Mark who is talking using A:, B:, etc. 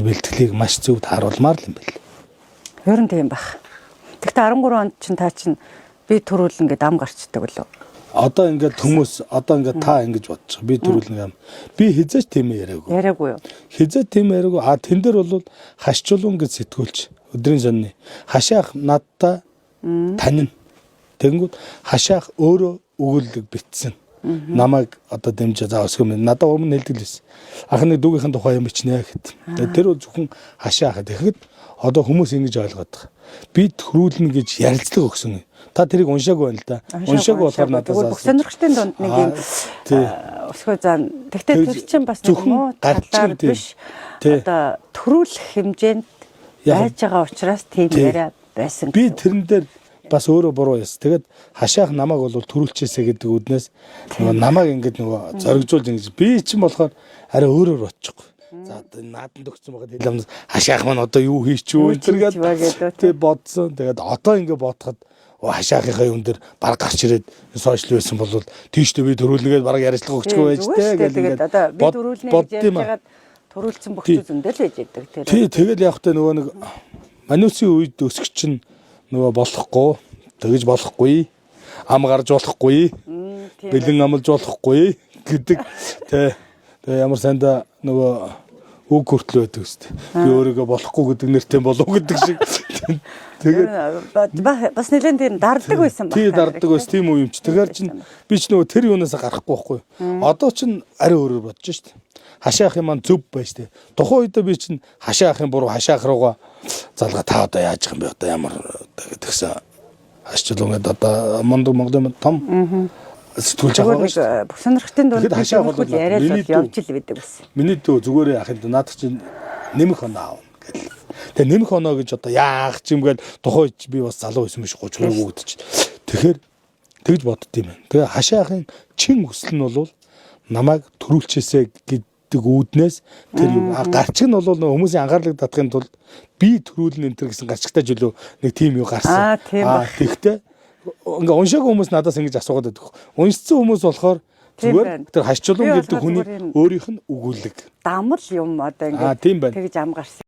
A: Бэлтгэлийг маш зөв тааруулмаар л юм бэл.
B: Ер нь тийм байх. Гэхдээ 13 онд чинь та чинь би төрүүлнэ гэд ам гарчдаг лөө.
A: Одоо ингээд хүмүүс одоо ингээд та ингэж бодчих. Би төрүүлнэ юм. Би хизээч тийм яриаггүй.
B: Яриаггүй юу?
A: Хизээ тийм яриаггүй. А тэн дээр бол хашчулуун гэж сэтгүүлч өдрийн сонины хашаах надтай танина. Тэгэнгүүт хашаах өөрөө өгүүлэг битсэн. Намайг одоо дэмжээ за өсгөө минь надад өмнө хэлдэг л байсан. Ах нэг дүүгийнхэн тухай юм бичнэ гэт. Тэр бол зөвхөн хашаах. Тэгэхэд одоо хүмүүс ингэж ойлгоод байгаа. Би төрүүлнэ гэж ярилцлага өгсөн. Та тэрийг уншаагүй байна л да. Уншаагүй болохоор надаас
B: бүх сонирхчдын дунд нэг юм өсгөө зан. Гэхдээ тэр чинь бас нэг муу талаар биш. Одоо төрүүлэх хэмжээнд байж байгаа учраас тийм яриа байсан.
A: Би тэрэн дээр бас өөрөө буруу яс. Тэгээд хашаах намайг бол төрүүлчихээсэ гэдэг үднээс нөгөө намайг ингэж нөгөө зоригжуулж ингэж би чинь болохоор арай өөрөөр бодчихгүй. За одоо нааданд өгсөн байгаа хэлэмнээс хашаах маань одоо юу хийч үү энэ тэг бодсон. Тэгээд одоо ингэ бодоход хашаахынхаа юм дээр баг гарч ирээд сошиал байсан бол тийштэй би төрүүлнэгээд баг ярилцлага өгчгүй байж тээ
B: гэл ингээд одоо би төрүүлнэ гэж ярьж байгаад төрүүлсэн бөхчүү зөндөл байж идэг тэр.
A: Тий, тэгэл яг тэ нөгөө нэг манусын үед өсөх чинь нөгөө болохгүй, тэгж болохгүй, ам гарч болохгүй, бэлэн амлж болохгүй гэдэг тэ. Тэгээ ямар сайндаа нөгөө үг хүртэл байдаг үст. Би өөрийгөө болохгүй гэдэг нэртэй болов гэдэг шиг.
B: Тэгээд бас нэлээд тийм дарддаг байсан
A: байна. Тий, дарддаг байсан тийм үе юм чи. Тэгэхээр чин би ч нөгөө тэр юунаас гарахгүй байхгүй. Одоо чин арай өөрөөр бодож шít. Хашаах юм маань зөв байж тээ. Тухайн үедээ би чин хашаах юм буруу хашаах руугаа залгаа та одоо яаж юм бэ одоо ямар тэгсэн хашчлуу ингээд одоо мундаг Монголын том сэтгүүлч
B: авах шүү дээ. Бүх сонирхтын дунд
A: хашаах бол
B: яриад бол явж л байдаг байсан.
A: Миний дүү зүгээр яах юм бэ? Наадах чинь нэмэх оноо аав гэл. Тэгээ нэмэх оноо гэж одоо яах ч юм гээл тухайн үед би бас залуу байсан биш 30 2 хүүхэд чинь. Тэгэхээр тэгж бодд юм байна. Тэгээ хашаахын чин хүсэл нь бол намайг төрүүлчихээсэ гэдэг үүднээс тэр юу гарчиг нь бол нөгөө хүмүүсийн анхаарлыг татахын тулд би төрүүлнэ энэ төр гэсэн гарчигтай жилүү нэг тийм юу гарсан.
B: Аа
A: тэгтээ ингээ уншаагүй хүмүүс надаас ингэж асуугаад байдаг. Уншсан хүмүүс болохоор зүгээр тэр хашчулуун гэдэг хүний өөрийнх нь өгүүлэг.
B: Дамл юм одоо ингээ тэгж ам гарсан.